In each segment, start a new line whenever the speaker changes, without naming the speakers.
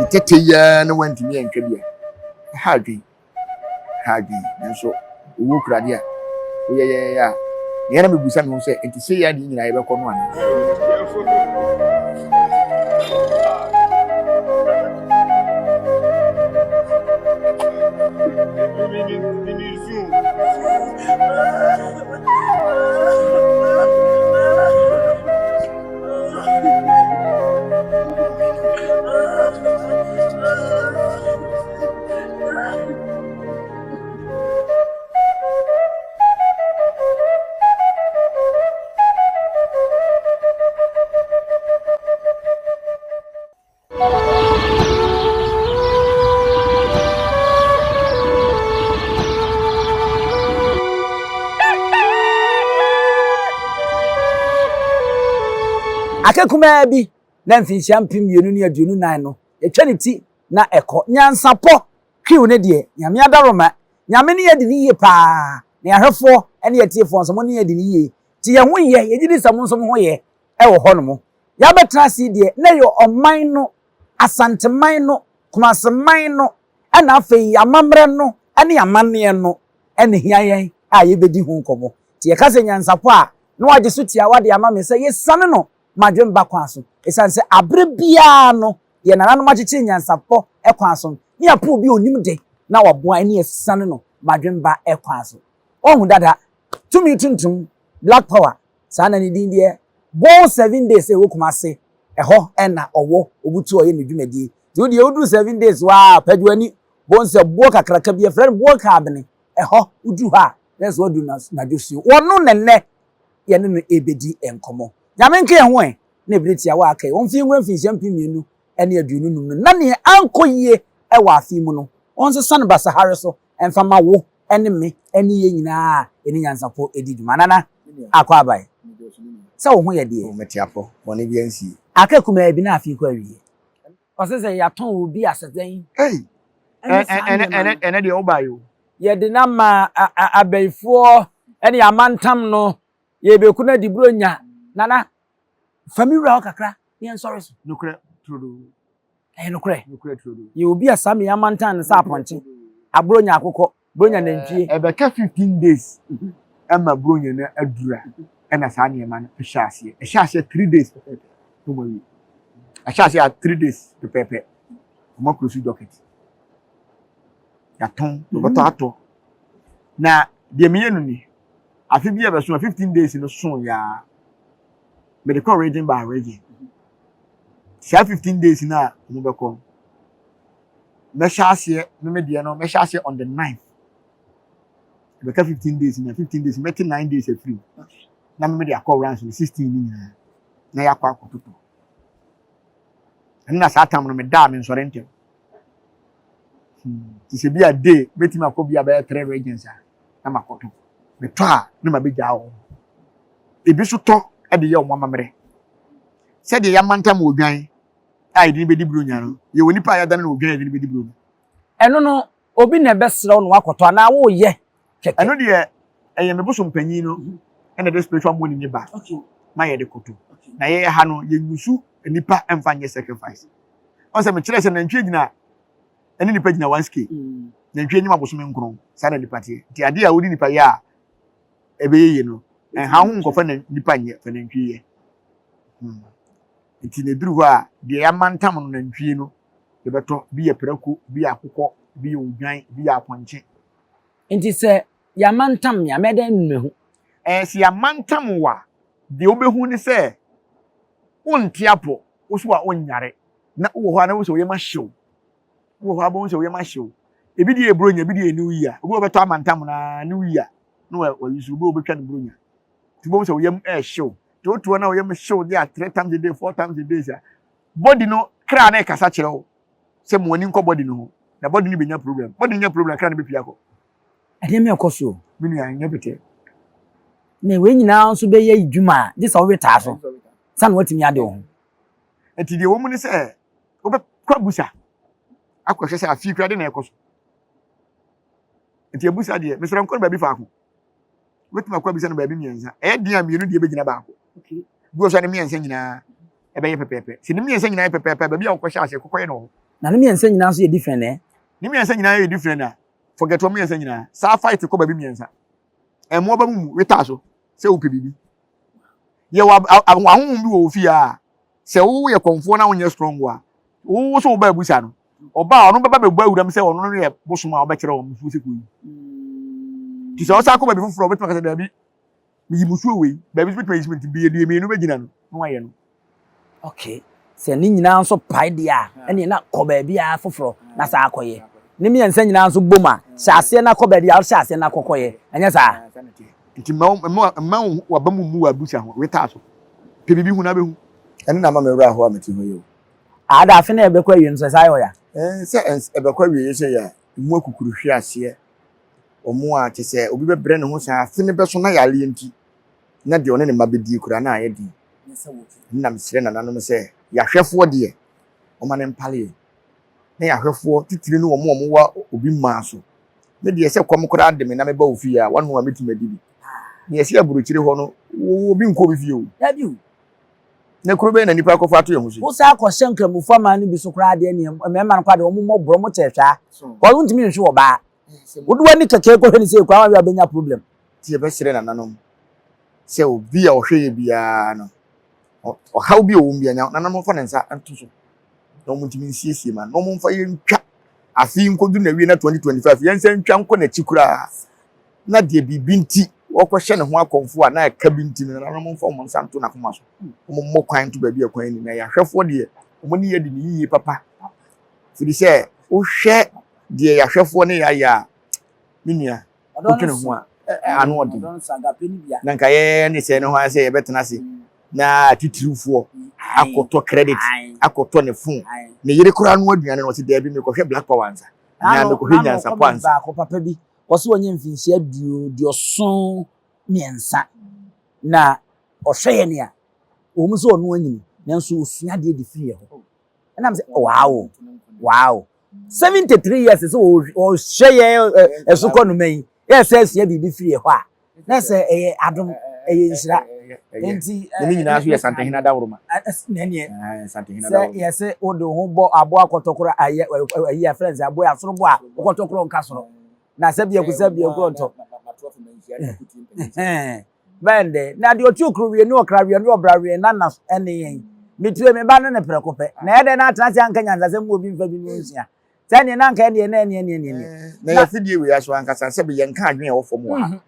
Ntɛtɛ yi ara na wantumi antwa bi a, ɛha adwene. Ɛha adwene. Nanso owuo kura adeɛ a woyɛyɛyɛ a, nea na mebisa me ho sɛ, nti sei ara na yɛn nyinaa yɛbɛkɔ no anaa?
Aka kumaa bi na mfinhyia 2024 no, yɛtwa ne ti na ɛkɔ. Nyansapɔ Twiw no deɛ, Nyame adaworoma, Nyame ne yɛ adi no yie paa, na yɛahwɛfoɔ ne yɛatiefoɔ nso, mo ne yɛ adi no yie. Nti yɛn ho yɛ, yɛgye di sɛ mo nso mo ho yɛ wɔ hɔ nom. Yɛabɛtena ase yi deɛ, na ɛyɛ ɔman no, Asanteman no, Kumaseman no, ɛna afei amammerɛ no ne amanneɛ no na ɛhia yɛn a yɛbɛdi ho nkɔmmɔ. Nti yɛka sɛ nyansapɔ a, na wagye so tiawa de ama me sɛ yɛsiane no madwemba kwan so. Ɛsiane sɛ aberɛ biara no, Deɛ nananom akyekyere nyansapɔ kwan so no, ne apo obi a ɔnim de na waboa ne asiane no badwemba kwan so. Wahu dada. Tumi tuntum, black power, saa na ne din deɛ. Born 7 days ɛwɔ Kumase, ɛhɔ na ɔwɔ, ɔbutu ɔyɛ ne dwumadie. Nti wo deɛ woduru 7 days hɔ a, pagye w'ani, bohu sɛ boɔ kakraka bi, yɛfrɛ no boɔ kaabene, ɛhɔ, woduru hɔ a, na ɛsɛ waduru Nadwosuo. Wɔno na nnɛ yɛne no ɛrebɛdi nkɔmmɔ. Nyame nka yɛn ho ɛ. na bere tiawa a aka yi wɔmfa nwura mfinhyia 2025 no, na nea ankɔ yie wɔ afe yi mu no, wɔnsesa no basahare so mfa ma wo ne me ne yɛn nyinaa a yɛne nyansapɔ di dwuma. Nana, akɔ abae. Sɛ wo ho yɛ deɛ.
O, mete apɔ, bɔne biara nsie.
Aka kumaa bi na afe yi kɔ awie. Ɔse sɛ yɛatɔn obi asɛ dɛn?
Ei!
Ɛne saa nneɛma no.
Ɛnɛ deɛ wobaeɛ o.
Yɛde no ama abayifoɔ ne amantam no, yɛbɛku no adi buronya. Nana, Fa me wura hɔ kakra na yɛnsɔre so.
Nokorɛ turodoo.
Ɛyɛ nokorɛ.
Nokorɛ turodoo.
Yɛ obi a saa me amantan no sɛ apɔnkye, abronya akokɔ, bronya nantwie.
Ɛbɛka 15 days ma bronya no aduru a, ɛna saa nneɛma no hyɛ aseɛ. Ɛhyɛ aseɛ 3 days pɛpɛɛpɛ na wɔn awie. Ɛhyɛ aseɛ a 3 days pɛpɛɛpɛ wɔn akuro so docket. Yɛatɔn, wɔbɛtɔ atɔ. Na deɛ meyɛ no ni, afe bi a ɛbɛso a 15 days no so yaa. Mede kɔ region by region. Saa 15 days no a wɔbɛkɔ no, mɛhyɛ aseɛ me deɛ no mɛhyɛ aseɛ on the 9th. Ɛbɛka 15 days na 15 days mɛte 9 days afiri mu. Na me de akɔ rounds no 16 no nyinaa na yɛakɔ akɔtotɔ. Ɛno na saa tam no meda a mensɔre ntɛm. Nti sɛ bi a day mɛtumi akɔ bi a bɛyɛ three regions a na makɔtɔ. Metɔ a na mabɛgyaa wɔn. Ebi nso tɔ de yɛ wɔn amammerɛ. Sɛdeɛ yɛamantam odwan a yɛde no bɛdi buronya no, yɛwɔ nipa a yɛadane no odwan a yɛde no bɛdi buronya.
Ɛno no, obi na ɛbɛsrɛ wo na woakɔtɔ anaa woreyɛ kɛkɛ?
Ɛno deɛ, ɛyɛ me bosom panyin no na ɛde spiritual money no ba ma yɛde kɔtɔ. Na yɛyɛ ha no, yɛnyusu nnipa mfa nyɛ sacrifice. Ɔn sɛ mekyerɛ sɛ nantwie gyina ɛne nipa gyina one scale. Nantwie anim abosome 9, saa na nipa teɛ. Nti adeɛ a wode nipa yɛ a ɛbɛyɛ yie no, ɛnha ho nkɔfa na nipa nyɛ, fa nantwie yɛ. Nti na ɛduru hɔ a, deɛ yɛamantam no nantwie no, yɛbɛtɔ. Bi yɛ prako, bi yɛ akokɔ, bi yɛ odwan, bi yɛ apɔnkye.
Nti sɛ yɛamantam me a, mɛyɛ dɛn mahu?
Ɛɛ, sɛ yɛamantam wo a, deɛ wobɛhu ne sɛ wonte apɔ, wo so a wonyare, na wowɔ hɔ a na wohu sɛ wo yam ahye wo. Wowɔ hɔ a wobɛhu sɛ wo yam ahye wo. Ebi deɛ yɛ buronya, ebi deɛ yɛ new year. Obi wɔ bɛtɔ amantam no ara new year na wayi so, obi wɔ bɛtwa no buronya. Nti wobɛhu sɛ wo yam ɛrehye wo. Nti wote hɔ na wo yam hye wo deɛ a three times a day, four times a day a, body no kra no rekasa kyerɛ wo sɛ ma w'ani nkɔ body no ho. Na body no bɛnya problem. Body no nya problem a, kra no bɛpue akɔ.
Nneɛma ɛkɔ so o.
Me nua, ɛnyɛ petɛ.
Na wei nyinaa nso bɛyɛ adwuma a, gye sɛ wowe taa so sɛ na woatumi ade wo ho.
Nti deɛ ɛwɔ mu ne sɛ wobɛkɔ abusa akɔhwɛ sɛ afei koraa de na ɛkɔ so. Nti abusa deɛ, mesrɛ nkɔ no baabi faako. Wobɛtumi akɔ abisa no baabi mmiɛnsa. Ɛyɛ den a mmienu deɛ bɛgyina baako. Bi wɔ so a ne mmiɛnsa nyinaa ɛbɛyɛ pɛpɛɛpɛ. Sɛ ne mmiɛnsa nyinaa yɛ pɛpɛɛpɛ a, baabi a wokɔhyɛ aseɛ kɔkɔyɛ no wɔ hɔ.
Na ne mmiɛnsa nyinaa nso yɛ different ɛ.
Ne mmiɛnsa nyinaa yɛ different a, forget wɔn mmiɛnsa nyinaa. Saa fight kɔ baabi mmiɛnsa. Ɛmmoa ba mu mu wetaa so sɛ wopɛ biribi. Yɛwɔ ahonhom bi wɔ wo fie a, sɛ woyɛ kɔmfoɔ na wonyɛ strong a, wo so woba abusa no. Ɔba a ɔno bɛba bɛbɔ awuram sɛ ɔno no yɛ bosom a ɔbɛkyerɛ wɔn musuo sɛ kɔyi. Nti sɛ ɔsan kɔ baabi foforɔ a, ɔbɛtumi aka sɛ daabi, meyi musuo wei, baabi nso bɛtumi ayi so nti deɛ mmienu bɛgyina no na wayɛ no.
Okay. Sɛ ne nyinaa nso pae deɛ a, ɛneɛ na kɔ baabi a foforɔ na saa akɔyɛ. Ne mmiɛnsa nyinaa nso bom a, hyɛ aseɛ na kɔ baabi a wohyɛ aseɛ na kɔkɔyɛ. Ɛnyɛ saa?
Nti mma mma w'aba mu mmu w'abusa ho, wetaa so. Pɛ biribi hu na bɛhu.
Ɛno na ama me werɛ ahow a mete ho yi o.
Ada afe na ɛbɛkɔ awie no sɛ saa yɛ ɔya.
Ɛɛ sɛ ɛbɛkɔ awie sɛ yɛ emu akukuru hwe aseɛ. Wɔn a kyɛ sɛ obi bɛbrɛ ne ho saa afe no bɛso na yareɛ nti na deɛ ɔne ne mma bɛdie koraa na ayɛ den. Ɛno na mesrɛ nananom sɛ yɛahwɛfoɔ deɛ wɔma no mpale yɛn. Na yɛahwɛfoɔ titire ne wɔn a wɔwɔ obi mmaa so. Me deɛ sɛ kɔm koraa de me na meba wo fie a wano a mɛtumi adi bi. Na yɛsi aburokyire hɔ no obi nkɔ obi fie o.
Dabi o.
Na kuro bɛn na nipa akɔfa ato yɛn ho so yi?
Wosan akɔhyɛ Nkramofo aman no bi so koraa deɛ neɛ mmarima no koraa deɛ wɔn mmɔ borɔ wɔn kyɛ hwaa. Kɔ wontumi nhwe ɔbaa. Wode w'ani kɛkɛ kɔhwɛ no sei koraa wanhwɛ a wobɛnya problem.
Nti yɛbɛsrɛ nananom sɛ obi a ɔhwɛ yɛ biara no, ɔhaw bi a ɔwɔ mu biara, nananom mfa ne nsa nto so na wɔn ntumi nsiesie ma no, na wɔn mfa yɛntwa afe yi nkɔduru n'awie na 2025 yɛnsa ntwa nkɔ n'akyi koraa na deɛ biribi nti wɔkɔhyɛ ne ho akɔmfo a na ɛka bi nti no nananom mfa wɔn nsa nto n'akoma so, wɔn mmɔ kwan nto baabi a kwan ni na yɛahwɛfoɔ deɛ wɔn ne yɛ di ne yie papa firi sɛ wohwɛ deɛ yɛahwɛfoɔ ne yɛayɛ a me nua wotwene ho a ano ɔden na nka yɛyɛ ne sɛ ne ho ayɛ sɛ yɛbɛtena ase na atitirifoɔ akɔtɔ credit akɔtɔ ne phone ne yere koraa no aduane no ɔse daabi mekɔhwɛ black power ansa anaa mekɔhwɛ nyansapɔ ansa.
Baako papa bi ɔse ɔnyɛ mfinhyia 73 na ɔhwɛ yɛ nea wɔn sɛ ɔno anyini nanso ɔsua adeɛ de firi yɛ hɔ ɛnam sɛ wow wow 73 years sɛ ɔhwɛ yɛ ɛso kɔ noma yi yɛ sɛ asua biribi firi yɛ hɔ a na sɛ ɛyɛ adom ɛyɛ nhyira nti
ne nyinaa so yɛ santehene adaworoma
ɛneɛ sɛ yɛsɛ wode ho bɔ aboa kɔtɔkorɔ ayɛ ayi afrɛ sɛ aboa asoro bɔ a wokɔtɔkorɔ nka soro na sɛ biako sɛ biako ntɔ Bɛn dɛ, na deɛ ɔte okuro wie ne ɔkra wie ne ɔbra wie na na ɛne yɛn. Metue me ba no ne prɛko pɛ. Na ɛyɛ dɛn na atena ase anka nyansasɛm mu obi mfa bi no nsua? Sɛ ɛneɛ na anka ɛneɛ na ɛneɛ ɛneɛ ɛneɛ.
Na yɛafidie wei aso ankasa sɛbe yɛnka adwene a ɛwɔ fam wɔ ha.
Mhm.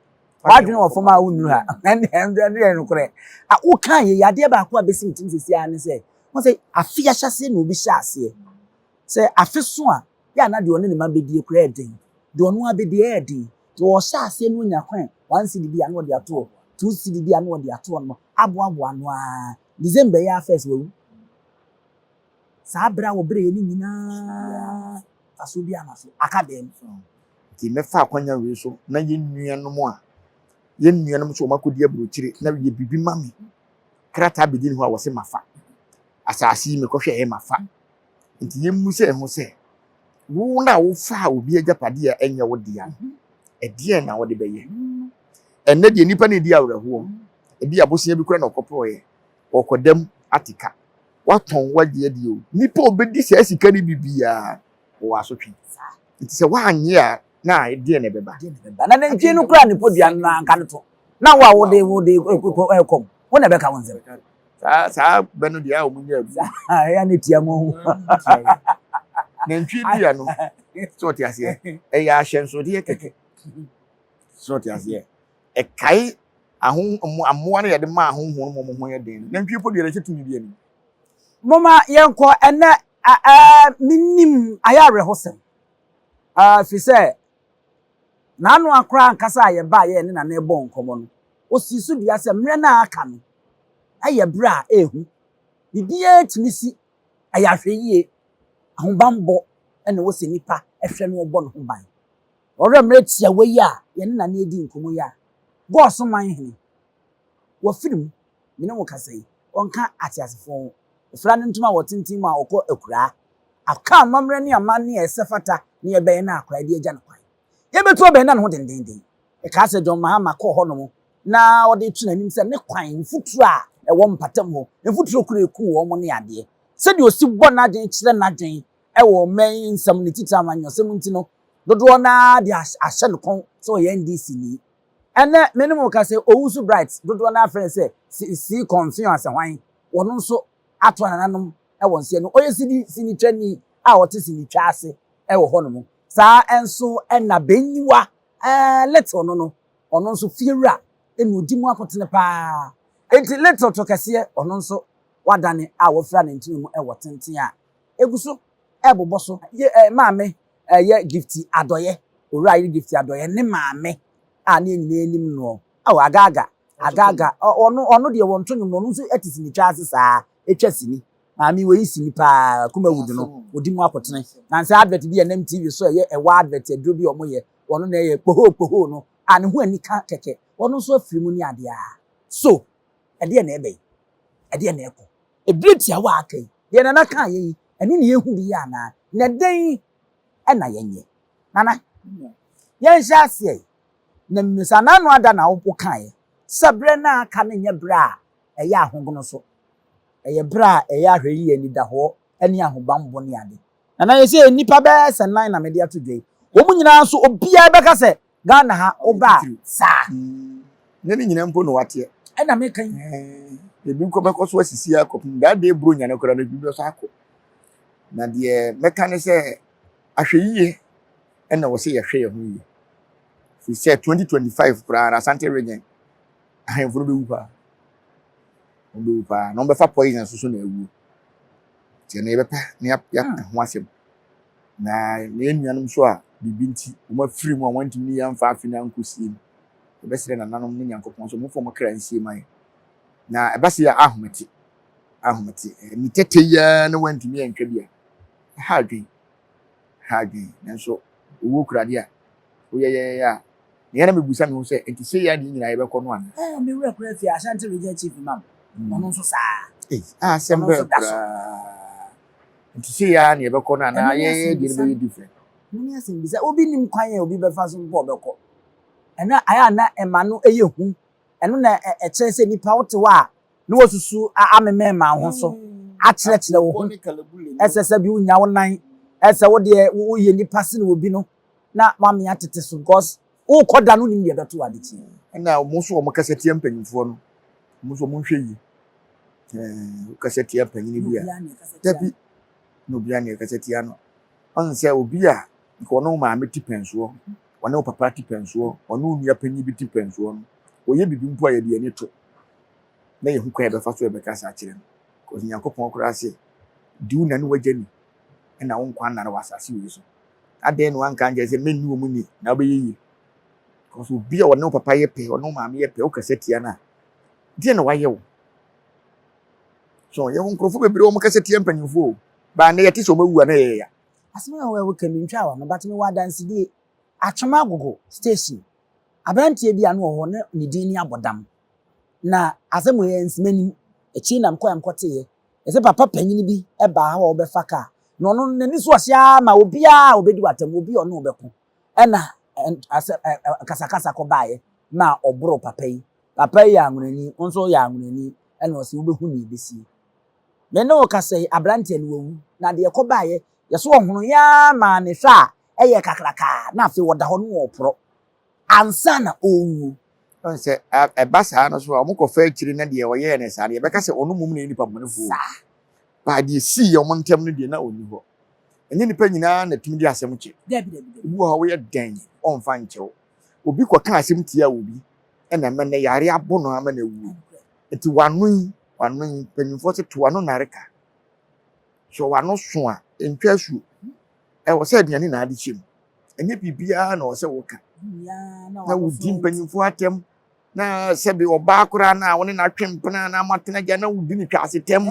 W'adwene wɔ fam a wonnuru ha. Ɛnde ɛno yɛ nokorɛ. A wokaa yei, adeɛ baako a bɛsi me tirim seesei ara ne sɛ, wohu sɛ afe ahyɛaseɛ na obi hyɛ aseɛ. Sɛ afe so a, yɛ a na deɛ ɔne ne mma bɛdie koraa yɛ den. Deɛ ɔno ara bɛdie ɛyɛ den. Nti ɔhyɛ aseɛ na ɔnya kwan, one cedi bi a na ɔde ato hɔ, two cedi bi a na ɔde ato hɔ nom, aboaboa ano ara. December yi ara first wawu. Saa berɛ a wɔbrɛeɛ no nyinaa, mfasoɔ biara mma so, aka dɛm.
Nti mɛfa akwanya wei so na yɛn nuanom a yɛn nuanom nso wɔn akɔdi aburokyire na yɛ biribi ma me krataa bɛdi ne hɔ a wɔse mafa asase yi mekɔhwɛ ɛyɛ mafa Nti yɛmmisa yɛn ho sɛ, wo na wofaa obi agyapadeɛ a ɛnyɛ wo dea no, ɛdeɛn na wode bɛyɛ? Ɛnnɛ deɛ nnipa na ɛdi awerɛhoɔ. Ebi abosea bi koraa na ɔkɔpɔeɛ, ɔkɔda mu ate ka. Watɔn wagye adi o. Nipa a ɔbɛdi saa sika no bi biara, ɔwɔ asotwe. Nti sɛ woannye a, na ɛdeɛn na ɛbɛba?
Na nantwie no kura ne podua no na anka no to. Na wo a wode wode ɛkɔm, wo na ɛbɛka wo nsam.
Saa saa bɛ no deɛ a wɔn nyɛ abu.
Ɛyɛ ne tia mu ho.
Nantwie dua no, sɛ ɔte aseɛ, ɛyɛ ahyɛnsodeɛ kɛkɛ. Sɛ ɔte aseɛ, ɛkae aho mmoa no yɛde ma ahonhom no wɔn ho yɛ den. Nantwie po deɛ ɛhyɛ tumi bi anim.
Moma yɛnkɔ ɛnɛ ɛɛ menim ayɛ awerɛhosɛm. Ɛɛ fi sɛ n'ano akora ankasa a yɛbaa yɛ ne nana ɛbɔ nkɔmɔ no, osii so dua sɛ mmerɛ no a aka no yɛ berɛ a ɛyɛ hu. Biribiara tumi si, ɛyɛ ahwɛyie, ahobammɔ na ɛwɔ sɛ nipa hwɛ na ɔbɔ ne ho ban. Ɔwerɛ mmerɛ tiawa yi a yɛne Nana redi nkɔmmɔ yi a, Gɔɔso man hene, wafiri mu, me ne wo kasa yi, ɔnka ateasefoɔ ho. Ɔfira ne ntoma wɔ tenten mu a ɔkɔ akuraa. Aka amammerɛ ne amanneɛ a ɛsɛ fata ne ɛbɛyɛ na akwadaa bi agya no kwan. Yɛbɛtu abɛn na ne ho dendeenden. Ɛkaa sɛ John Mahama kɔɔ hɔnom na ɔde reto n'anim sɛ ne kwan, mfuturo a ɛwɔ mpatam hɔ, mfuturo koro reku wɔn ne adeɛ. Sɛdeɛ ɔsi bɔ n'adwene kyerɛ n'adwene wɔ ɔman yi nsɛm ne titire amanyɔsɛm nti no, dodoɔ no ara de ahyɛ no kɔn sɛ ɔyɛ NDC ni. Ɛnnɛ me ne mo reka sɛ Owusu Bright, dodoɔ no ara frɛ no sɛ Sii Kɔnfeɔn Asɛhwan, ɔno nso ato anananom wɔ nseɛ no. Ɔyɛ sini sinitwani a ɔte sinitwa ase wɔ hɔnom. Saa nso na Benyiwa Little no no, ɔno nso fiewura na ɔdi mu akotene pa ara. Enti Little to kɛseɛ, ɔno nso wadane a wafira ne ntoma mu wɔ tenten a ɛgu so rebobɔ so. Yɛ maame yɛ Gifty Adɔeɛ, Owura yere Gifty Adɔeɛ ne maame a ne yɛn nyinaa nim noɔ. Ao, Agaaga, Agaaga, ɔno, ɔno deɛ wɔnto nnwom no, ɔno nso te sinitwa ase saa, ɛtwa sini. Maame wei sini paa, Kumawood no, ɔdi mu akotene. Nansa advert bi a ɛnam TV so a ɛyɛ ɛwɔ advert aduro bi a wɔyɛ, ɔno na ɛyɛ kpohoo kpohoo no, a ne ho anika kɛkɛ, ɔno nso afiri mu ne adeɛ a. So, ɛdeɛn na ɛba yi? Ɛdeɛn na ɛkɔ? Ɛberɛ tiawa a aka yi, deɛ Nana kaeɛ yi, ɛno na yɛhu bi yɛ anaa? Na dɛn na yɛnyɛ? Nana, yɛnhyɛ aseɛ yi, na mmisa, Nano ada na wokaeɛ sɛ berɛ no a aka no nyɛ berɛ a ɛyɛ ahogono so, ɛyɛ berɛ a ɛyɛ ahwɛyie, anidahɔɔ ne ahobammɔ ne ade. Nana, yɛsɛ nnipa bɛyɛ sɛ nan na mede ato dwa yi, wɔn nyinaa nso obiara bɛka sɛ Ghana ha woba a saa.
Nyɛ ne nyinaa mpo na wateɛ.
Ɛna meka yi.
Ebi nkɔ bɛkɔ so asisi akɔpem that day bro nya no koraa no ebi bɛsɔ akɔ. Na deɛ mɛka ne sɛ ahwɛyie ɛna wɔ sɛ yɛhwɛ yɛn ho yie. Firi sɛ 2025 koraa na Asante region ahemfo no bɛwu paa. Wɔn bɛwu paa na wɔn bɛfa poison so so na awuo. Nti ɛno yɛbɛpɛ na yɛaka ho asɛm. Na yɛn nuanom nso a biribi nti wɔafiri mu a wɔantumi ne yɛn amfa afe no ankɔsie no, yɛbɛsrɛ nananom ne Nyankopɔn sɛ wɔmfa wɔn kra nsie ma yɛn. Na ɛba sei a, ahomete, ahomete. Ne tɛtɛ yi ara na wɔantumi antwa bi a, ɛha adwene, ɛha adwene. Nanso owuo kura adeɛ a, woyɛyɛyɛ a, na yɛn na mebisa me ho sɛ, nti sei ara na yɛn nyinaa yɛbɛkɔ no anaa?
Ɛɛ, me werɛ koraa fi Ashanti Region Chief Imam, ɔno nso saa.
Ei, asɛm bɛɛ koraa. Nti sei ara na yɛbɛkɔ no anaa yɛyɛ deɛ no bɛyɛ different?
Ɛno ne asɛm bisa. Obi nim kwan a obi bɛfa so mpo a ɔbɛkɔ. Ɛno ayɛ a na ɛma no yɛ hu. Ɛno na ɛkyerɛ sɛ nipa wote hɔ a na wasusu amemɛma wo ho so akyerɛkyerɛ wo ho. Ɛsɛ sɛ bi wonya wo nan. Ɛsɛ wo deɛ woyɛ nipa sene obi no na wame atete so because wokɔ da no wonim deɛ ɛbɛto wo adekyeɛ.
Ɛna wɔn nso wɔn kasa tia mpanyinfoɔ no, wɔn nso wɔn nhwɛ yie. Wokasa tia panyin bi a, dabi, na obiara na ɛkasa tia no. Ɔn sɛ obi a nka ɔne wo maame ti pɛnsoɔ, ɔne wo papa ti pɛnsoɔ, ɔne wo nua panyin bi ti pɛnsoɔ no, ɔyɛ biribi mpo a yɛde ani to na yɛhu kwan a yɛbɛfa so yɛbɛkasa akyerɛ no. Because Nyankopɔn koraa se, di wo na ne w'agya ni, ɛna wo nkwa nna no wɔ asase wei so. Adɛn na wanka ankyerɛ sɛ menni wɔn ni na wobɛyɛ yie? Because obi a ɔne wo papa yɛ pɛ, ɔne wo maame yɛ pɛ, wokasa tia no a, deɛ na wayɛ wo? So yɛwɔ nkurɔfoɔ bebree wɔn kasa tia mpanyinfoɔ o, baa nnɛ yɛte sɛ wɔn awu a na yɛyɛ ya.
Asɛm a wɔka mi ntwa wa no but mewɔ adansedie. Atwom Agogo station, aberanteɛ bi a na ɔwɔ hɔ na ne din ne Abɔdam. Na asɛm wei ansi m'anim. Akyire na mekɔɛ a mekɔteeɛ. Ɛsɛ papa panyin bi baa hɔ a ɔbɛfa kaa. Na ɔno n'ani so ɔhye ara ma obiara a ɔbɛdi w'atam, obi a ɔne wo bɛko. Ɛna asɛ kasakasa kɔbaeɛ ma ɔboroo papa yi. Papa yi yɛ anwonani, wo nso woyɛ anwonani, ɛna ɔse wobɛhu nea ɛbɛsie. Me ne wo kasa yi, aberanteɛ no wawu, na deɛ ɛkɔbaeɛ, yɛso ɔhonoeɛ ara maa ne hwɛ a ɛyɛɛ kakrakaa, na afei ɔda hɔ na ɔreporɔ ansa na ɔrewuo.
Ɔn sɛ ɛba saa no so a, wɔkɔfa akyire na deɛ ɔyɛɛ no saa no, yɛbɛka sɛ ɔno mmom na ɛyɛ nipa bɔnefoɔ.
Saa.
Baa deɛ ɛsii wɔn ntam no deɛ, na ɔnni hɔ. Ɛnyɛ nnipa nyinaa na ɛtumi de asɛm kyɛ.
Dabi, dabi, dabi.
Obi wɔ hɔ a woyɛ dɛn, ɔmfa nkyɛ wo. Obi kɔka asɛm tia obi, ɛna ɛma nnɛ yare abɔ no ama no awuo. Nti w'ano yi, w'ano yi, mpanyinfoɔ se to w'ano nnareka. Sɛ w'ano so a, ntwa asuo. Ɛwɔ sɛ aduane na ade hyɛ mu. Ɛnyɛ biribiara na ɛwɔ sɛ woka. Na wodi mpanyinfoɔ atɛm. Na sɛbi ɔbaa koraa na wo ne no atwe mpena na moatena gya na wodi no twasetɛm.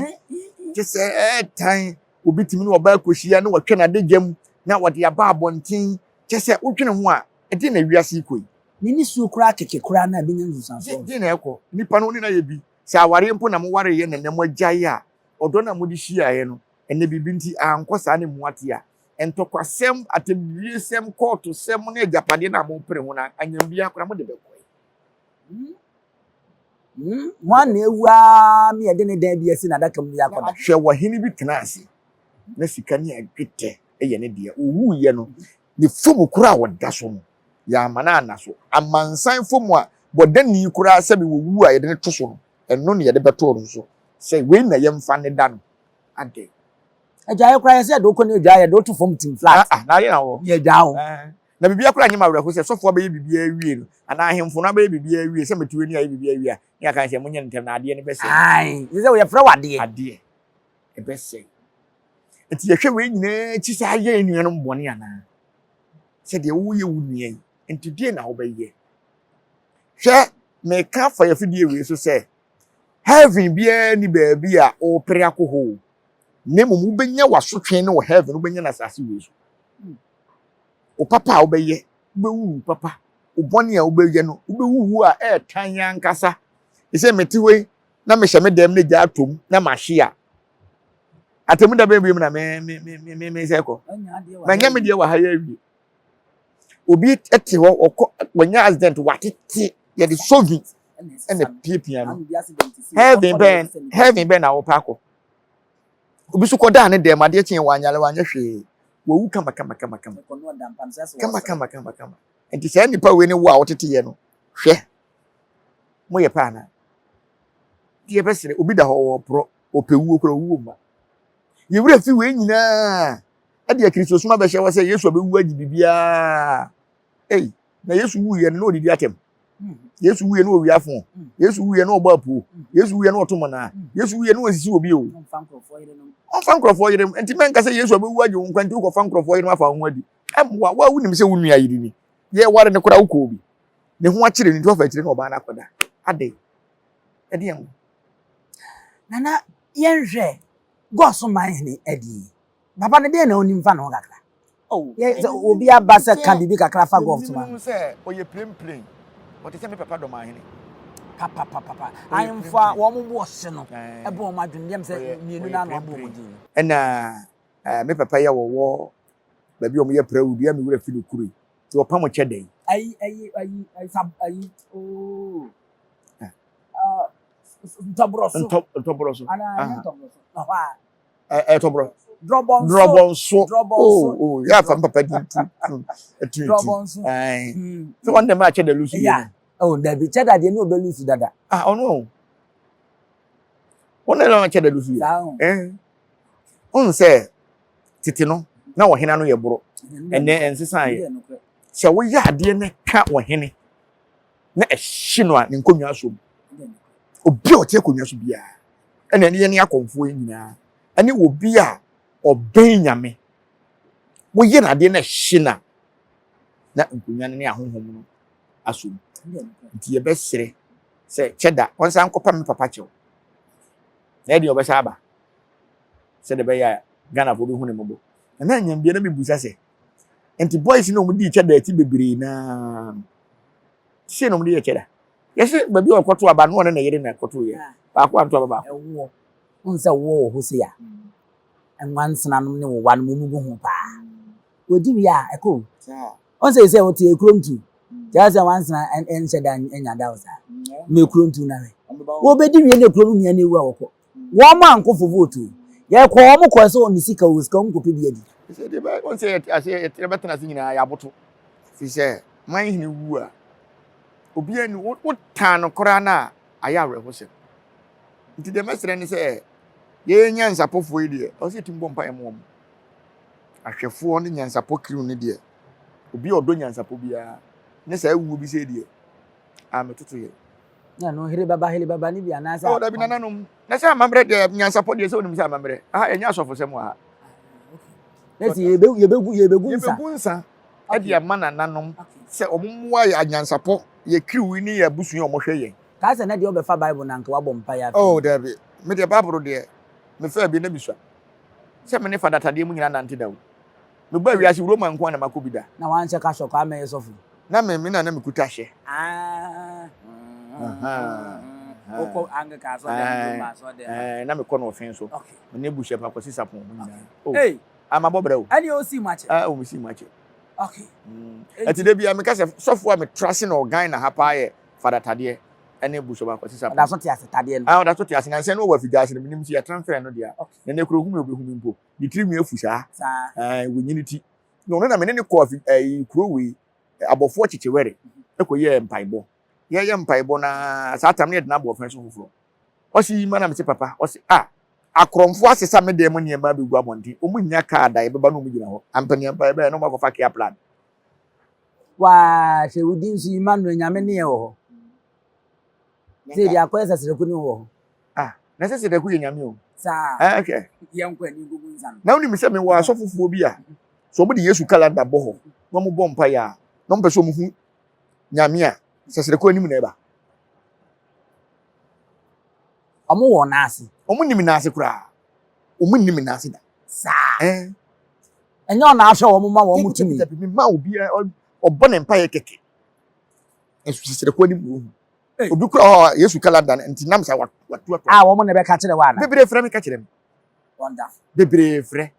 Kyɛ sɛ ɛɛtan obi tumi ne ɔbaa kɔhyia na wɔtwe n'adagya mu na wɔde aba abɔnten. Kyɛ sɛ wodwene ho a, ɛdeɛn na wiase yi kɔ yi?
Ne nisuo koraa kɛkɛ koraa no a ɛbɛnya nsunsuansoɔ.
Deɛn na ɛkɔ? Nipa no wo ne no ayɛ bi. Sɛ awareɛ mpo na mowareeɛ na nnɛ moagyae a, ɔdɔ no a mode hyiaeɛ no, ɛnnɛ biribi nti ankɔ saa na emu ate a, ntɔkwasɛm, atɛmdidiesɛm, kɔɔtosɛm ne agyapadeɛ no a mopere ho no, anyam biara koraa mode bɛkɔ
he? Hwan na awu ara ma yɛde ne dan bi asi n'adaka mu de akɔda?
Hwɛ, ɔhene bi tenaa ase. Na sika ne adwetɛ yɛ ne dea. Owuiɛ no, ne fam koraa a ɔda so no, yɛamma no anna so. Amansan fam a bɔdani koraa sɛbe wɔwu a yɛde no to so no, ɛno na yɛde bɛtoo no so sɛ wei na yɛmfa ne da no. Adɛn?
Agyaeɛ koraa yɛsɛ yɛde wo kɔ ne adwa yɛde wo to fam tim flat.
Ah, ah, na adeɛ na wɔ.
Ne adwa wo.
Na biribiara koraa nyɛ me awerɛho sɛ sɔfoɔ abɛyɛ biribiara awie no, anaa ahemfo no abɛyɛ biribiara awie sɛ mete w'ani ayɛ biribiara awie a, ne aka sɛ monyɛ no ntɛm na adeɛ no bɛsɛe.
Ae, sɛ sɛ yɛfrɛ wo adeɛ.
Adeɛ, ɛbɛsɛe. Nti yɛhwɛ wei nyinaa akyi sɛ ayɛ yɛn nuanom bɔne anaa? Sɛ deɛ woyɛ wo nua yi, nti deɛ na wobɛyɛ? Hwɛ, meka afa yɛn afidie wei so sɛ, heaven biara ni baabi a wopere akɔ hɔ o, na mmom wobɛnya w'asotwe no wɔ heaven, wobɛnya no asase wei so. Wo papa a wobɛyɛ, wobɛwuwu papa. Wo bɔne a wobɛyɛ no, wobɛwuwu a ɛɛtan yɛn ankasa. Ɛsɛ mete hɔ yi, na mehyɛ me dɛm na gya atom na mahye a, atemu da bɛn biom na me me me me me sɛ kɔ. Manya me deɛ wɔ ha yɛ awie. Obi te hɔ, ɔkɔ, wanya accident, watete, yɛde sovi ɛna piapia no. Heaven bɛn, heaven bɛn na wɔpɛ akɔ. Obi nso kɔdaa ne dɛm, adeɛ kyeeɛ wanyare wanyɛ hwee. Wawu kama kama kama kama. Kama kama kama kama. Nti saa nipa wei ne wo a woteteyɛ no, hwɛ. Moyɛ pɛ anaa? Nti yɛbɛsrɛ, obi da hɔ ɔporɔ, ɔpɛ wuo koraa owuo mma. Yɛn werɛ fi wei nyinaa ɛde akristosom abɛhyɛ hɔ sɛ Yesu abɛwu agye biribiara. Ei, na Yesu wuiɛ no na ɔdidi atɛm. Yesu wuiɛ na ɔwia afo. Yesu wuiɛ na ɔbɔ apuo. Yesu wuiɛ na ɔto mɔnaa. Yesu wuiɛ na ɔnsisi obi o. Ɔmfa nkurɔfoɔ yerenom. Nti mɛnka sɛ Yesu abɛwu agye wo nkwa nti wokɔfa nkurɔfoɔ yerenom afa wo ho adi. Ɛmmoa. Wo a wonim sɛ wo nua yere ni. Yɛware no koraa wokɔɔ bi. Ne ho akyere no nti wafa akyire na ɔbaa no akɔda. Adɛn? Ɛdeɛn ho?
Nana yɛnhwɛ Gɔso man hene adi. Papa no deɛ na onim fa ne ho kakra.
Oh,
Yɛ sɛ obi aba sɛ ka biribi kakra fa golf to ma.
Menim sɛ ɔyɛ pirenpiren. Ɔte sɛ me papa Dɔmahene.
Papapapapa. Ahemfo a wɔn bo ɔhye no ɛbɔ wɔn adwene deɛ sɛ mmienu no ano abɔ wɔn din.
Ɛna me papa yi a wɔwɔ baabi a wɔyɛ prɛwo dua me wura fi no kuro yi. Nti wɔpam kyɛ dɛn?
Ayi ayi ayi ayi sab ayi ooo. Ntɔborɔ so.
Ntɔborɔ so.
Anaa ntɔborɔ so. Ɛhɔ a.
Ɛtɔborɔ.
Drɔbɔnso.
Drɔbɔnso. Oh, oh, yɛ afa papa di tu tu tu.
Drɔbɔnso.
Ɛɛ. Sɛ wɔn dɛm a kyɛ da lusu yɛ.
Oh, dabi kyɛ da deɛ ne ɔbɛ lusu dada.
Ah, ɔno o. Wɔn dɛm a kyɛ da lusu yɛ.
Saa o.
Ɛɛ. Ɔn sɛ tete no na ɔhene ano yɛ boro. Ɛnɛ ɛnsesa yɛ. Sɛ woyɛ adeɛ na ka ɔhene na ɛhye no a ne nkonnwa so mu. Obi a ɔte akonnwa so biara ɛna ɛne yɛne akɔmfoɔ yi nyinaa ɛne obi a ɔbɛn nyame woyɛ no adeɛ na ɛhye no a na nkonnwa no ne ahonhom no asom nti yɛbɛsrɛ sɛ kyɛ da ɔnsan nkɔpa me papa kyɛw na ɛdeɛ ɔbɛsa aba sɛdeɛ ɛbɛyɛ a Ghanafoɔ bɛhu ne mmɔbɔ na na anyambie na mebusa sɛ nti boys na wɔn di kyɛ da akyi bebree naa sei na wɔn de yɛ kyɛ da Yɛse baabi a ɔkɔto aba no ɔne ne yere na ɛkɔto yɛ. Baako anto aba baako.
Ɛwoɔ. Wohu sɛ woɔ wɔ hɔ sei a, nwansena nom ne wowa nom wɔn gu ho paa. Wɔdi wie a, ɛkɔ o. Wohu sɛ sɛ wɔte ekuro ntu. Kyerɛ sɛ nwansena nhyɛ da nya da wo saa. Ma ekuro ntu na hwɛ. Wɔbɛdi wie na ekuro no nua no ewu a wɔkɔ. Wɔn ankɔ for vote o. Yɛkɔ wɔn kɔ sɛ wɔn sika o sika wɔn kɔpɛ bi adi.
Sɛ deɛ bɛ wɔn sɛ yɛte ase yɛbɛtena ase nyinaa yɛaboto. Firi sɛ man hene wu a obiara ni wo wotan no koraa no a ayɛ awerɛhosɛm. Nti deɛ mɛsrɛ ne sɛ yɛn nyansapɔfoɔ yi deɛ ɔsɛ yɛtumi bɔ mpaeɛ ma wɔn. Ahwɛfoɔ ne nyansapɔ kiriw ne deɛ obi a ɔdɔ nyansapɔ biara ne saa wuo bi sɛ deɛ a metoto yɛ.
Na no here baba here baba ne bi anaasɛ.
Oh dabi nananom na sɛ amammerɛ deɛ nyansapɔ deɛ sɛ onim sɛ amammerɛ aha yɛnyɛ asɔfosɛm wɔ ha.
Na sɛ yɛbɛgu yɛbɛgu yɛbɛgu nsa.
Yɛbɛgu nsa ɛde ama nananom sɛ wɔn mmoa yɛ anyansapɔ yɛ kiriw ne yɛ abusua a wɔhwɛ yɛn.
Kaa sɛ na deɛ ɔbɛfa Bible na anka wabɔ mpaeɛ afei.
Oh dabi me deɛ Bible deɛ mefaa bi na mesua sɛ me ne fada tadeɛ mu nyinaa nante da o. Mebaa wiase Roma nko ara na makɔ bi da.
Na wanhyɛ kasɔkɔ amɛyɛ sɔfo.
Na me me na na mekuta hyɛ.
Ah. Wokɔ Anglican asɔre dɛm Roma asɔre dɛm.
Ɛɛ na mekɔ no ɔfen so. Okay. Me ne Bishop Akwasi Sapon ho nyinaa.
Oh. Hey.
Ah mabɔ brɛ o.
Ɛne osi mu akyɛ.
Ah o mesi mu akyɛ.
Okay.
Ɛti da bia meka sɛ sɔfo a metra se na ɔgan na ha paa yɛ Fada Tadeɛ. Ɛne Busoba Kwasi Sarpong.
Ɔda so te ase tadeɛ no.
Ah, ɔda so te ase. Nansa no wɔ afidie ase no, menim sɛ yɛtransfer no deɛ a. Na ne kuro hu me ɔbɛhu me mpo. Ne tiri nwi afu saa.
Saa.
Ah, wɔnyini ti. Na ɔno na me ne ne kɔ afi ɛyi kuro wei abɔfoɔ kyekyewɛre ɛkɔ yɛɛ mpaebɔ. Yɛyɛ mpaebɔ na saa tam no yɛde no abɔ ɔfɛn so foforɔ. Ɔsi yi ma na mese papa. Ɔsi ah akorɔmfoɔ asesa me dan mu nneɛma abɛgu abɔnten. Wɔn nnya kaa da yɛbɛba na wɔn gyina hɔ. Ampaniampa yɛbɛyɛ na wɔn akɔfa kia plan.
Waa hwɛ wo din so Emmanuel Nyame ne yɛ wɔ hɔ. Sɛ deɛ akɔyɛ sɛ srɛku ne wɔ hɔ.
Ah, na sɛ srɛku yɛ Nyame o.
Saa.
Eh, hwɛ.
Yɛn kɔ ani gugu nsa no.
Na wonim sɛ mewɔ asɔfofoɔ bi a sɛ wɔde Yesu kalanda bɔ hɔ na wɔbɔ mpaeɛ a na wɔpɛ sɛ wɔhu Nyame a sɛ srɛku anim na ɛba.
Wɔn wɔ n'ase.
Wɔn nim n'ase koraa. Wɔn nim n'ase da.
Saa.
Eh.
Ɛnyɛ ɔna ahwɛ wɔn ma wɔn tumi.
Dabi ma obi ɔbɔ ne mpaeɛ kɛkɛ. Nso sisirɛkɔ anim na ohu. Obi kura hɔ a Yesu kalanda no nti nam sa watu ato.
A wɔn na ɛbɛka kyerɛ wɔn ana?
Bebree frɛ me ka kyerɛ me.
Wonderful.
Bebree frɛ.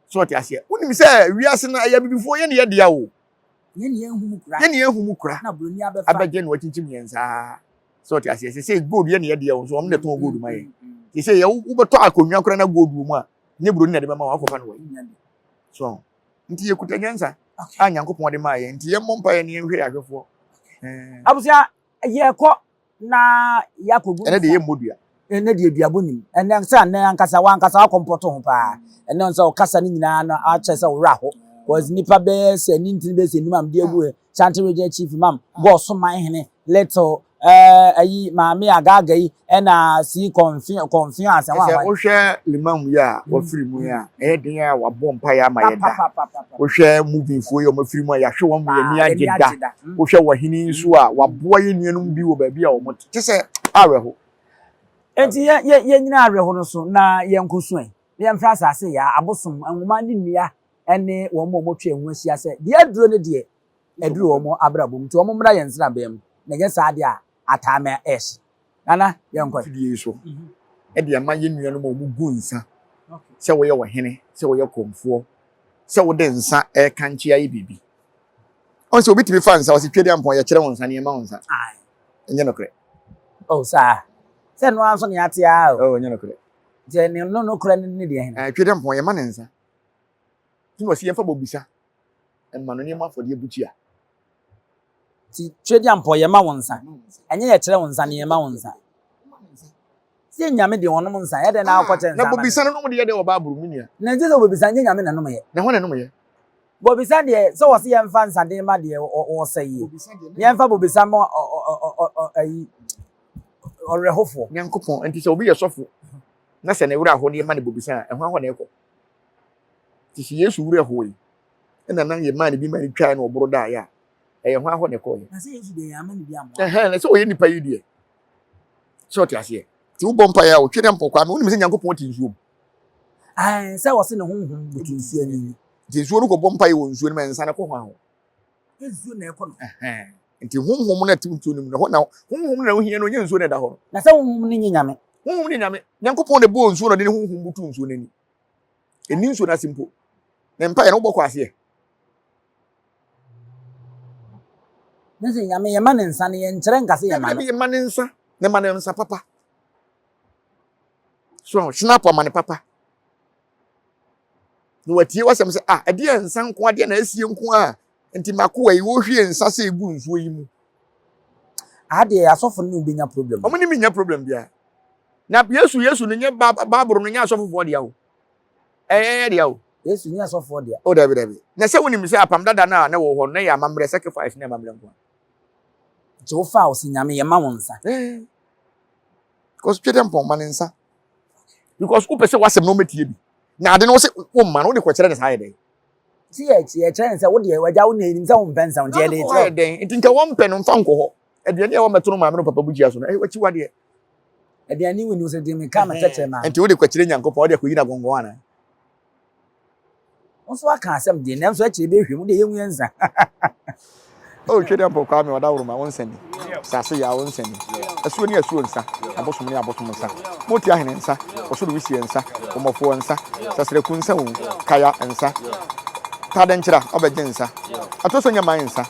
So ɔte aseɛ. Wonim sɛ wiase no ɛyɛ abibifoɔ yɛ ne yɛ dea o.
Yɛn ne yɛn hu mu kura.
Yɛn ne yɛn hu mu kura.
Na buroni abɛfa.
Abɛgye na wakyinkyim yɛn saa. So ɔte aseɛ. Sɛ sɛ gold yɛ ne yɛ dea o nso wɔn na ɛtɔn gold ma yɛn. Sɛ sɛ yɛ wobɛtɔ akonnwa kora na gold wɔ mu a nyɛ buroni na ɛde bɛma wo akɔfa no wɔ so nti yɛkuta nyansa a Nyankopɔn de maa yɛn nti yɛmmɔ mpaeɛ ne yɛnhwɛ yɛn ahwɛfoɔ.
Abusua yɛkɔ na yɛakɔgu
ɛnɛ deɛ yɛmmɔ dua
ɛnɛ deɛ duabɔ nim ɛnɛ sɛ ɛnɛ ankasa wankasa wakɔ mpɔto ho paa ɛnɛ sɛ ɔkasa no nyinaa no akyɛ sɛ ɔwerɛ aho cause nipa bɛyɛ sɛ ne ntini bɛyɛ sɛ num am de agu ɛ Shanti Region Chief Imam bɔɔ so man hene little ɛɛ ayi maame agaaga yi ɛna si kɔnfe kɔnfe asɛm
a. Sɛ wohwɛ limam yi a wafiri mu yi a ɛyɛ den a wabɔ mpaeɛ ama yɛ da wohwɛ muvinfoɔ yi a wɔafiri mu a yɛahwɛ wɔn ma yɛn ani agye da wohwɛ wɔhene nso a waboa yɛn nuanom bi wɔ baabi a wɔn te sɛ awerɛho.
Enti yɛ yɛ yɛnyina awerɛho no so na yɛnko so ɛ na yɛmfrɛ asase yaa abosom nwoma ne nnua ne wɔn a wɔatwa yɛn ho ahyia sɛ deɛ aduro no deɛ aduru wɔn abrabɔ mu nti wɔn mmra yɛn nsraban mu na ɛnyɛ saa deɛ a ataa ma ɛhye. Nana yɛnkɔ.
Fidie yi so de ama yɛn nuanom a wɔgu nsa sɛ woyɛ ɔhene, sɛ woyɛ kɔmfoɔ, sɛ wode nsa rekankye ayɛ biribi. Ɔn sɛ obi tumi fa nsa ɔsi twɛdi ampɔn yɛkyerɛ wo nsa na yɛma wo nsa. Ɛnyɛ nokorɛ.
Oh saa. Sɛ ɛno ara nso na yɛate ara o.
Oh ɛnyɛ nokorɛ.
Nti ɛne no nokorɛ no ne deɛ hene?
Twɛdi ampɔn yɛma ne nsa. Nti na ɔsi yɛmfa bobisa mma no nneɛma afɔdeɛ bukyia.
Nti Twedeampɔ yɛma wo nsa. Ɛnyɛ yɛkyerɛ wo nsa ne yɛma wo nsa. Sɛ Nyame deɛ ɔnom nsa, ɛyɛ dɛn na wokɔkyɛ nsa
Na
ama no?
bobisa no nom de yɛ dɛn wɔ Bible mu nua?
Na nti sɛ bobisa nyɛ Nyame na ɛnom yɛ.
Na hwan na ɛnom yɛ?
Bobisa deɛ sɛ wɔse yɛmfa nsaden ma deɛ ɔsɛ yie. Yɛmfa bobisa ma ayi ɔwerɛhofoɔ.
Nyankopɔn, nti sɛ obi yɛ sɔfo na sɛ ne werɛ aho na yɛma no bobisa a, ɛhwan hɔ na ɛkɔ? Nti sɛ Yesu werɛ hoe na na yɛmaa no bi ma no twae na ɔboro daeɛ a, ɛyɛ hwan hɔ na ɛkɔeɛ?
Na sɛ Yesu deɛ yɛama no bi amoa.
Ɛhɛn, na sɛ ɔyɛ nipa yi deɛ, sɛ ɔte aseɛ. Nti wobɔ mpaeɛ a, ɔtwe dɛ mpɔ kwame, wonim sɛ Nyankopɔn te nsuo mu.
Ɛn, sɛ wɔse ne honhom butu nsuo ani.
Nti nsuo no kɔbɔ mpaeɛ wɔ nsuo no mu a, nsa no kɔ hwan hɔ?
Nsuo na ɛkɔ no.
Ɛhɛn. Nti honhom no ɛte nsuo no mu no, hɔ na honhom no na wohia no, ɔnyɛ nsuo na ɛda hɔ no.
Na sɛ honhom no nyɛ Nyame.
Honhom no nyɛ Nyame. Nyankopɔn na ɛbɔɔ nsuo na ɔde ne honhom butu nsuo no ani. Ɛnni nsuo no ase mpo. Ne mpaeɛ no wobɔ kɔ aseɛ.
Ne sɛ Nyame yɛma ne nsa no yɛnkyerɛ nka sɛ yɛma no.
Yɛma ne nsa, na ma ne nsa papa. So snap ama ne papa. Na watie w'asɛm sɛ ah ɛdeɛ nsa nko adeɛ na asie nko a nti makoa yi wɔhwie nsa sɛ egu nsuo yi mu.
Adeɛ asɔfo no bɛnya problem.
Wɔn ne mi nya problem biara. Na Yesu Yesu no nyɛ Bible no nyɛ asɔfofoɔ dea o. Ɛyɛ yɛ dea o.
Yesu nyɛ asɔfoɔ dea.
O dabi dabi. Na sɛ wonim sɛ apam dada no a na wɔ hɔ no na yɛ amammerɛ sacrifice ne amammerɛ nko a.
Nti wofa a ɔsi Nyame yɛ ma wo nsa.
Eh. Because twɛ dɛ mpɔn ma ne nsa. Because wopɛ sɛ w'asɛm no ɔmɛtie bi. Na ade no wo sɛ womma no wode kɔkyerɛ ne saa yɛ dɛn?
Ti yɛ yɛkyerɛ ne sɛ wo deɛ wagya wo na enim sɛ wompɛ nsa nti yɛde kyerɛ.
Yɛ dɛn? Nti nka wɔmpɛ no mfa nkɔ hɔ. Aduane a wɔmɛto no maame no papa bukyia so no ɛyɛ wakyiwadeɛ.
Aduane wo ni sɛ deɛ meka me tɛkyerɛ ma.
Nti wode kɔkyerɛ Nyankopɔn wode akɔyi no agɔngɔn anaa?
Wo nso aka asɛm deɛ nanso akyire bɛhwɛ mu deɛ yɛnwu yɛn nsa.
Oh, Twedeampɔ Kwame Ɔdaworoma wo nsa ni, Sase Yaa wo nsa ni, Asuo ne asuo nsa, Abosom ne abosom nsa, Moti Ahene nsa, Ɔsoro Wisie nsa, Ɔmɔfoɔ nsa, Sasraku nsa o, Kaya nsa, Tadenkyera ɔbɛgye nsa, Atoso Nyaman nsa,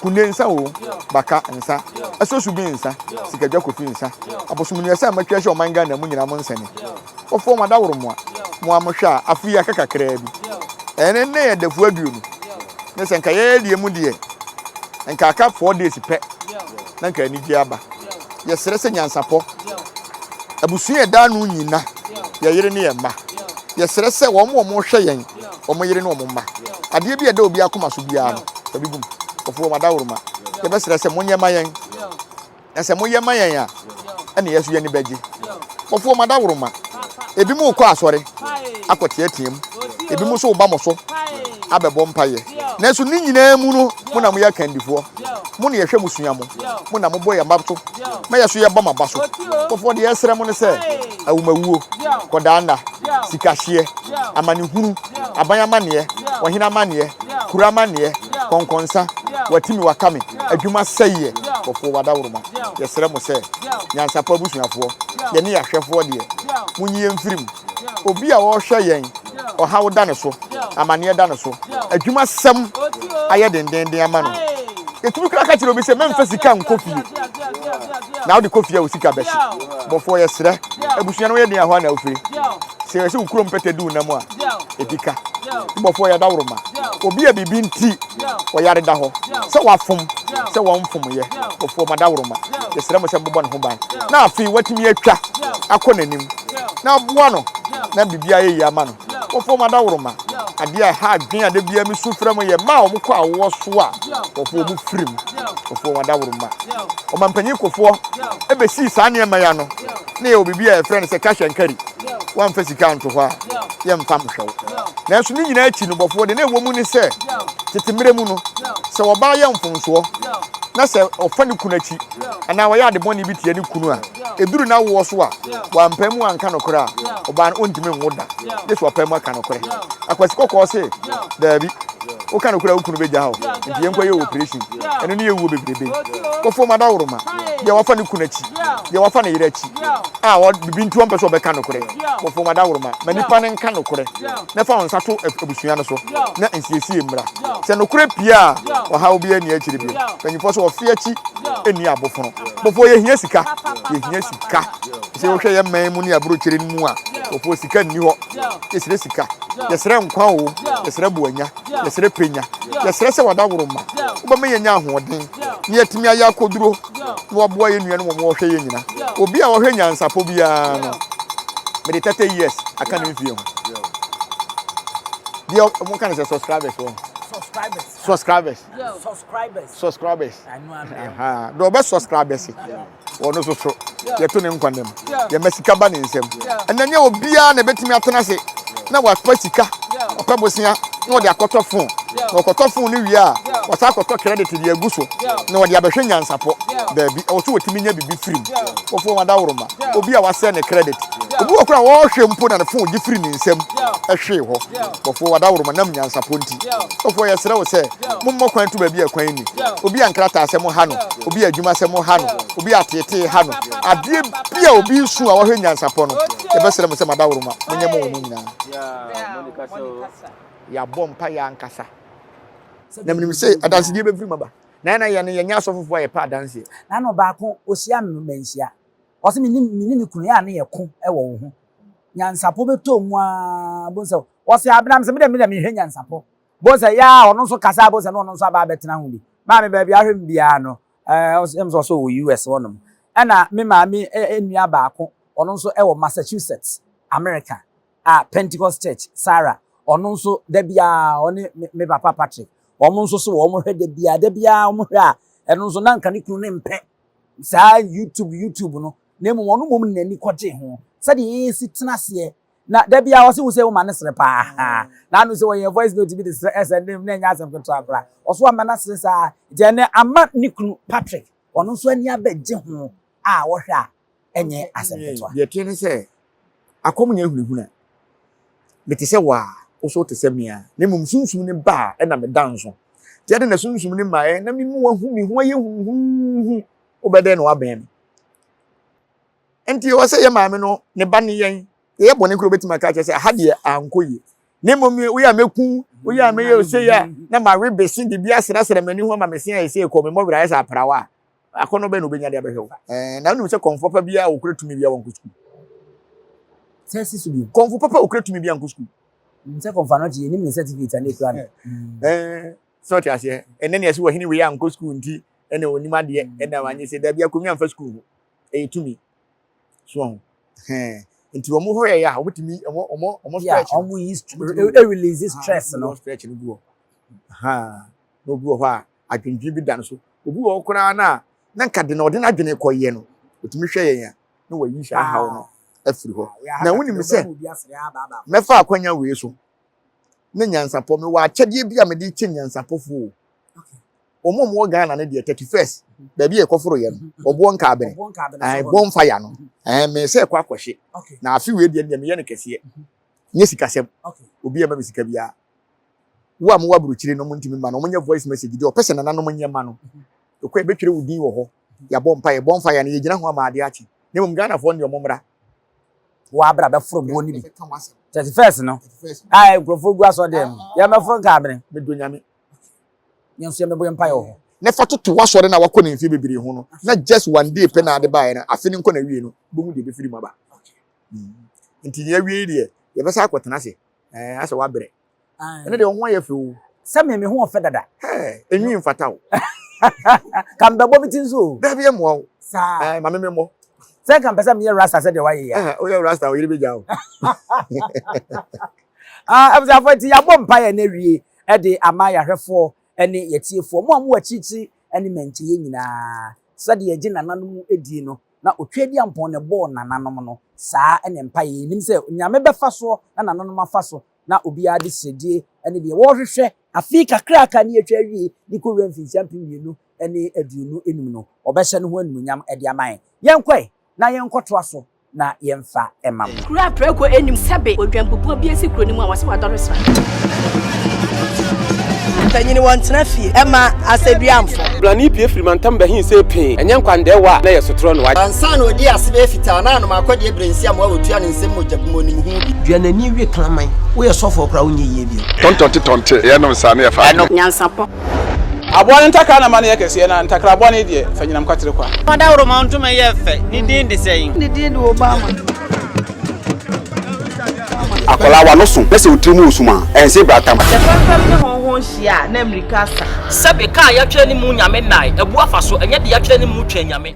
Kunne nsa o, Baka nsa. Ɛsɔ bi nsa, Sikadwa Kofi nsa, Abosomnuasa a matwa ahyia ɔman Ghana mu nyinaa mo nsɛne. Wɔfoɔ mo adaworo moa, mo a mohwɛ a, afe yi aka kakraa bi. Ɛnɛ nnɛ yɛ dafua aduonu. Ne sɛ nka yɛyɛ deɛ mu deɛ, nka aka 4 days pɛ na nka anigye aba. Yɛsrɛ sɛ nyansapɔ, abusua ɛda ano nyina, yɛ yere ne yɛ mma. Yɛsrɛ sɛ wɔn a wɔhwɛ yɛn, wɔn yere ne wɔn mma. Adeɛ bi a ɛda obi akoma so biara no, fa bi gum. Wɔfoɔ mo adaworoma. Yɛbɛsrɛ sɛ monyɛ ma yɛn. Na sɛ moyɛ ma yɛn a, ɛne yɛ so yɛn ani bɛgye. Wɔfoɔ mo adaworoma. Ebi mo rekɔ asɔre akɔteatea mu. Ebi mo nso reba mo so abɛbɔ mpaeɛ. Nanso ne nyinaa mu no, mo na moyɛ akandifoɔ. Mo na yɛhwɛ mo sua mo. Mo na mobɔ yɛn mma so ma yɛ so yɛbɔ mo aba so. Wɔfoɔ deɛ yɛsrɛ mo ne sɛ, awumawuo, kɔdaanna, sikahyeɛ, amanehunu, aban amanneɛ, ɔhene amanneɛ, kuro amanneɛ, kɔnkɔnsa, watimi waka me, adwuma sɛeɛ, wɔfoɔ wadaworoma. Yɛsrɛ mo sɛ, nyansapɔ abusuafoɔ, yɛne yɛn ahwɛfoɔ deɛ, monyi yɛn mfiri mu. Obi a ɔrehwɛ yɛn, ɔhaw da ne so, amanneɛ da ne so, adwumasɛm ayɛ dendenden ama no. Yɛtumi koraa ka kyerɛ obi sɛ, mɛmfa sika nkɔ fie, na wode kɔ fie a wo sika bɛhye. Bɔfoɔ yɛsrɛ, abusua no yɛ den a hɔ a na wofiri. Sɛ yɛsɛ wo kurom pɛtɛ di wo nam a, ɛdi ka. Bɔfoɔ yɛ adaworoma. Obi a biribi nti ɔyare da hɔ, sɛ wafom, sɛ wɔmfomyɛ, bɔfoɔ mo adaworoma. Yɛsrɛ mo sɛ mobɔ ne ho ban, na afei watumi atwa akɔ n'anim, na aboa no na biribi ayɛ yie ama no. Bɔfoɔ mo adaworoma. Adeɛ a ɛha adwene a da biara mesu frɛ mo yɛ mmaa a wɔkɔ awoɔ so a, bɔfoɔ mo firi mu. Bɔfoɔ mo adaworoma. Ɔmampanyin Kofoɔ ɛbɛsii saa nneɛma yi ano. Na yɛwɔ biribi a yɛfrɛ no sɛ cash and carry. Woamfa sika anto hɔ a, yɛmfa nhwɛ wo. Nanso ne nyinaa akyi no, bɔfoɔ, deɛ na ɛwɔ mu ne sɛ, tete mmerɛ mu no, sɛ ɔbaa yɛ mfomsoɔ na sɛ ɔfa ne kunu akyi anaa ɔyɛ ade bɔne bi tia ne kunu a, ɛduru n'awoɔ so a, wampae mu anka nokorɛ a, ɔbaa no ɔntumi nwo da. Gye sɛ wapae mu aka nokorɛ. Akwasi Kɔkɔɔ se, Daabi. Woka nokorɛ a wo kunu bɛgyaa wo, nti yɛnkɔyɛ wo operation. Ɛno ne yɛwuo bebrebe yi. Kɔfoɔ mu adaworoma, deɛ wafa ne kunu akyi, deɛ wafa ne yere akyi, a biribi nti ɔmpɛ sɛ ɔbɛka nokorɛ. Kɔfoɔ mu adaworoma, ma nipa no nka nokorɛ, na fa wo nsa to abusua no so, na nsiesie mmra. Sɛ nokorɛ pue a, ɔhaw biara nni akyire bio. Mpanyinfoɔ sɛ ɔfe akyi nni abofono. Bɔfoɔ yɛhia sika, yɛhia sika. Sɛ wohwɛ yɛn man mu ne aburokyire no mu a, bɔfoɔ sika nni hɔ. Yɛsrɛ sika, yɛsrɛ nkwa o, yɛsrɛ boanya, yɛsrɛ penya, yɛsrɛ sɛ w'adaworoma wobɛma yɛanya ahoɔden na yɛatumi ayɛ akoduro na waboa yɛn nuanom wɔn wɔhwɛ yɛn nyina. Obi a ɔhwɛ nyansapɔ biara no, mede 30 years aka ne mfie ho. Deɛ wɔn ka no sɛ subscribers wɔn. Subscribers. Subscribers. Subscribers. Deɛ ɔbɛ subscribers. Ɔno nso so, yɛto ne nkwa nna mu. Yɛma sika ba ne nsam. Ɛnna nyɛ obiara na ebetumi atena ase na wapɛ sika, ɔpɛ bosea na ɔde akɔtɔ fon. Na ɔkɔtɔ fon no wie a, wasan akɔtɔ credit de agu so na ɔde abɛhwɛ nyansapɔ. Daabi, ɛwɔ sɛ wɔtumi nya biribi firi mu. Wɔfo wɔn adaworoma. Obi a wasɛe ne credit. Obi wɔ koraa a ɔrehwɛ mpo na ne fon gye firi ne nsam hwee hɔ. Bɔfoɔ w'adaworoma nam nyansapɔ nti. Bɔfoɔ yɛsrɛ wo sɛ mommɔ kwan to baabi a kwan nni. Obi a nkrataasɛm ha no, obi a adwumasɛm ha no, obi a ateetee ha no, adeɛ bi a obi resu a wahwɛ nyansapɔ no, yɛbɛsrɛ mo sɛ mo adaworoma monyɛ ma wɔn nyinaa. Yɛabɔ mpaeɛ ankasa. Na menim sɛ adansedie bɛfiri mu aba. Na yɛn na yɛn yɛnyɛ asɔfofoɔ a yɛpɛ adanseɛ.
Na na ɔbaako ɔhyia me manhyia. Ɔse me ne me ne me kunu yɛ a ne yɛko wɔ wo ho. Nyansapɔ bɛtɔ mu aa bohu sɛ ɔse abena me sɛ me dɛ me dɛ mehwɛ nyansapɔ. Bohu sɛ yɛ a ɔno nso kasa a bohu sɛ na ɔno nso aba abɛtena ho bi. Maame baabi ahwɛ me biara no ɛɛ ɔse ɛm sɛ ɔsɛ ɔwɔ US hɔnom. Ɛna me maame nua baako ɔno nso ɛwɔ Massachusetts, America a Pentecost Church, Sarah ɔno nso da biara ɔne me papa Patrick wɔn nso so wɔn hwɛ da biara da biara wɔn hwɛ a ɛno nso na nka ne kunu ne mpɛ saa YouTube YouTube no na mmom ɔno mmom n'ani kɔgye ho sɛdeɛ yɛsi tena aseɛ na da biara ɔse wo sɛ woma ne sere paa na ano sɛ wɔyɛ voice note bi de sere ɛsɛ ne na ɛnyɛ asɛm ketewa koraa ɔso ama no asere saa nti ɛnɛ ama ne kunu Patrick ɔno nso ani abɛgye ho a wɔhwɛ a ɛnyɛ asɛm ketewa.
Deɛ ɛteɛ ne sɛ akɔm nyɛ hunahuna mete sɛ wo a wo so te sɛ me a na mmom sunsum ne ba a ɛna meda nso nti ɛde na sunsum ne mmaeɛ na me mu wahu me ho ayɛ huhuhu wobɛdɛn na wabɛn me nti ɛwɔ sɛ yɛ maame no ne ba ne yɛn yɛyɛ bɔne koro bɛtumi aka kyerɛ sɛ aha deɛ ankɔ yie na mmom woyɛ a mɛku woyɛ a mɛyɛ ose a na mawe bese de bi asrasra m'ani ho ama mese ayɛ sɛ kɔ me mmɔwerɛ ayɛ sɛ aprawa a. Akɔnnɔ bɛn na obenya de abɛhwɛ wo? Ɛɛ, na wonim sɛ kɔmfo papa biara a okura tumi biara wɔnkɔ sukuu.
Sɛ si so bio.
Kɔmfo papa a okura tumi biara nkɔ sukuu.
Sɛ kɔmfo ano kye yɛnim ne certificate a na ekura no.
Ɛɛ, sɛ ɔte aseɛ. Ɛnɛ nea ɛsɛ wɔ hene wei ankɔ sukuu nti ɛna onim adeɛ ɛna wanyɛ sɛ dabi akonnwa mfa sukuu ho. Ɛyɛ tumi. So ho. Ɛɛ, nti wɔn hɔ yɛ a wɔtumi wɔn wɔn wɔn
Yeah,
stretch no.
wɔn yi
Wɔtumi
e release stress no.
Wɔn stretch no gu hɔ. Ahaa. Na obi wɔ hɔ a adwendwen bi da no so. Obi wɔ hɔ koraa no a, na nka de na ɔde n'adwene kɔyɛ no, ɔtumi hwɛ yɛn a, na wayi saa haw no afiri hɔ. Na wonim sɛ, mɛfa akwanya wei so na nyansapɔ, mewɔ akyɛdeɛ bi a mede kyɛ nyansapɔfoɔ o. Wɔn a wɔwɔ Ghana no deɛ, 31st, baabi a yɛkɔforo yɛ no, ɔboɔ nkaabene, bonfire no, me sɛ ɛkɔ akɔhye. Na afe wei deɛ, deɛ meyɛ no kɛseɛ. Nyɛ sikasɛm. Obi ɛma me sika biara. Wo a mowɔ aburokyire no montumi mma no, wɔnyɛ voice message deɛ ɔpɛ sɛ nananom nyɛ ma no. Ɛkɔ yɛbɛtwerɛ wo din wɔ hɔ, yɛabɔ mpa yɛbɔ mfa yɛ no yɛgyina ho ama adeɛ akye. Na mmom Ghanafoɔ no deɛ wɔn mmra.
Wɔ abra bɛforo boɔ no bi. 31st no, a nkurɔfoɔ gu asɔ dɛm, yɛmmɛforo nkaabene.
Medɔ Nyame.
Yɛn nso yɛmmɛbɔ yɛn mpaeɛ wɔ hɔ.
Na fa toto w'asɔre no a wakɔ no mfeɛ bebree ho no, na just one day pɛ na ade baeɛ no, afe no nkɔ n'awie no, wobɛhu deɛ ɛbɛfiri mu aba. Nti nea awie yi deɛ, yɛbɛsan akɔtena ase. Ɛɛ, asɛ wabrɛ. Ɛno deɛ wo ho ayɛ fɛ o.
Sɛ me me ho ɔfɛ dada.
Hɛɛ, enwi mfata wo.
Ka mbɛbɔ me ti nso o.
Dabi ɛmmoa wo.
Saa.
Ɛɛ, ma me memmɔ.
Sɛ nka mpɛ sɛ meyɛ rasta sɛ deɛ wayɛ yi a.
Ɛhɛ, woyɛ rasta a wo yere bɛgya wo.
Ah, abusuafoɔ nti yɛabɔ mpaeɛ no awie de ama yɛahwɛfoɔ ne yɛtiefoɔ, mo a mowɔ akyirikyiri ne mankyɛeɛ nyinaa, sɛdeɛ yɛgye nananom die no, Na Otweaduampɔn na ɛbɔɔ nananom no saa ne mpaeɛ. Yɛnim sɛ Onyame bɛfa soɔ na nananom afa so na obiara de srɛdie ne deɛ wɔrehwehwɛ afe kakraka ne atwa awie de kɔwura mfinhyia 2025 no ɔbɛhyɛ no ho animuonyam de ama yɛn. Yɛnkɔe na yɛnkɔtoa so na yɛmfa mma mo.
Kuro a prako nnim sɛbe odwanbubuo bi asi kuro no mu a wɔse wadɔre sra.
Mpanyin wɔntena fie ɛma asɛduamfo.
Blani pue firi mantam bɛhee see pee, ɛnyɛ nkwandɛɛwa a na ɛyɛ sotorɔ no.
Ansa na ɔdii ase bɛyɛ fitaa na anom akɔdeɛ berɛ nsi amoa wɔtua ne nsam mogya bi mu ɔnim ho bi.
Dua n'ani we kraman. Woyɛ sɔfoɔ koraa wonyɛ yie bio.
Tɔntɔnte tɔnte yɛnom saa ne yɛfa adwene.
Nyansapɔ.
Aboa no ntakra na ma no yɛ kɛseɛ, na ntakra bɔne deɛ, fa nyinam kwatere kwa.
Ɔdawuroma ntoma yi yɛ fɛ. Ne din de sɛn?
Ne din de Obama.
Akwadaa w'ano so na sɛ wo tiri mu wɔ sum a, ɛnse bratam.
Sɛ fɛmfɛm ne hɔnhɔn hyia a, na mmirika asa.
Sɛbe, ka a yɛatwerɛ ne mu Nyame nnae, abu afa so, ɛnyɛ deɛ yɛatwerɛ ne mu Twɛn Nyame.